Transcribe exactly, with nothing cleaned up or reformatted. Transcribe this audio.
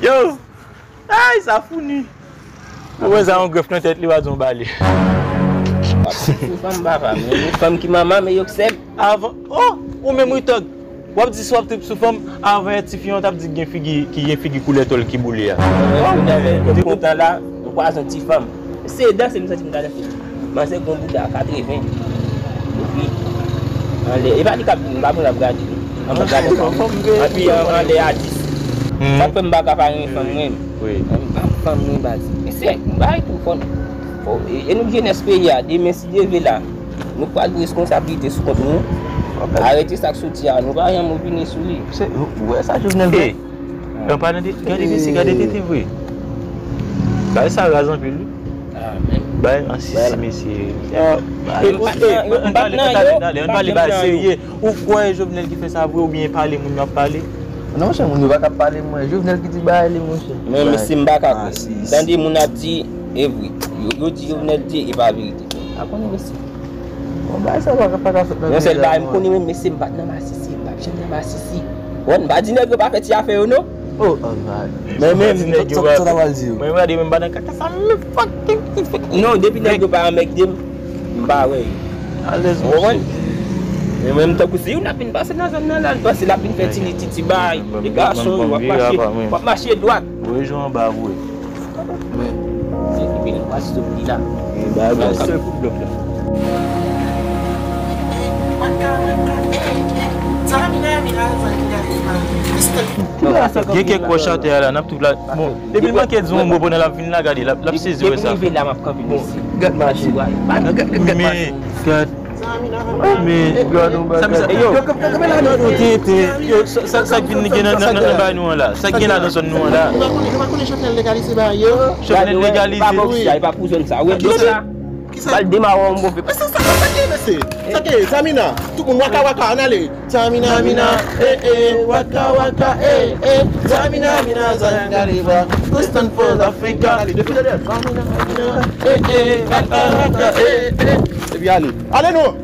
Yo! Ay, sa founi! Ou wè sa yon grèf nan tèt li, w a di yon bale. W ap soufri fanm papa, men yon fanm ki manman, men yo k sèb. Avan, oh, ou menm wi tòg. W ap di si w ap trip sou fanm, avan yè tifi an t ap di gen figi, ki gen figi koulè tòl ki boule a. Mwen kontan la, m kwaze yon ti fanm. Se danse m santi m ka danse. Manzè gon bouda katreven. Epi anlè, e pa li k ap vin, m pa konn l ap gade. Anlè gade sa. Epi an- anlè a dis. Sa fè m pa ka pa renmen fanm mwen. Wi. M pa fanm mwen baz. Men se m bay pou fòn. E, e nou jenès peyi a, demen si Dye vle la, nou pral pran reskonsablite sou kont nou. Arete sa k soti a, nou pa janm opine sou li. Se, ou wè sa Jovenel fè? An palan de, gade mesye, gade tete vre. Bagay sa raz anpil wi. Bagay an sisi mesye. Ann pale bagay serye. Ou kwè Jovenel ki fè sa vre oubyen e pale moun yo ap pale? Non monchè, moun yo pa ka pale mwen. Jovenel ki di bagay li monchè. Men mesye m pa ka kwè. Tande moun ap di e vre. Yo, yo di Jovenel te e pa verite. A konnen mesye. Bon, bagay sa pa ka, pa ka fèt nan peyi a. Yon sèl bagay m konnen, men mesye m pa t nan masisi, m p ap janm nan masisi. Bon, m pa di nèg yo pa fè ti afè yo non. Oh, alright. Men men sa w ta pral di yo? Mwen gade men m pa nan kaka sa men fucking. Non, depi nèg yo pa anmègde m, m pa wè yo. Alèz mwen. Men mwen m tankou se youn ap vin pase nan zòn nan la, l panse l ap vin fè ti li ti ti bay. E gason yo ap mache, w ap mache dwat. Voye jou anba vre. Men, se ki vin pa sou li la. Ba ba sèl kout blòk la. Gen kèk wòch atè a la, n ap tout la. Bon, depi l manke di yon mo pandan l ap vin la, gade, l ap, l ap sezi wè sa. Depi m rive la, m ap kanpe mesye. Gad mache. Men, gad, gad mache. Men, gad yon bagay. Yo, yo, yo, yo, tete, yo, sa, sa, sa k vin gen nan, nan, nan, nan bay nou an la? Sa k gen la nan zòn nou an la? Nou pa konnen, nou pa konnen Jovenel legalize bagay yo. Jovenel legalize. Pa pou sa, e pa pou zòn sa. Ou wè dlo sa? Kisa? Pral demare yon move. Sa, sa, sa, sa k gen, mesye? Sa k gen, Zamina? Tout moun waka waka, ann ale. Zamina, mina, eh, eh, waka waka, eh, eh. Zamina, mina, zangariba. Stand for Africa. Ale, depi dèyè. Zamina, mina, eh, eh, waka waka, eh, eh. Epi ale. Ale non.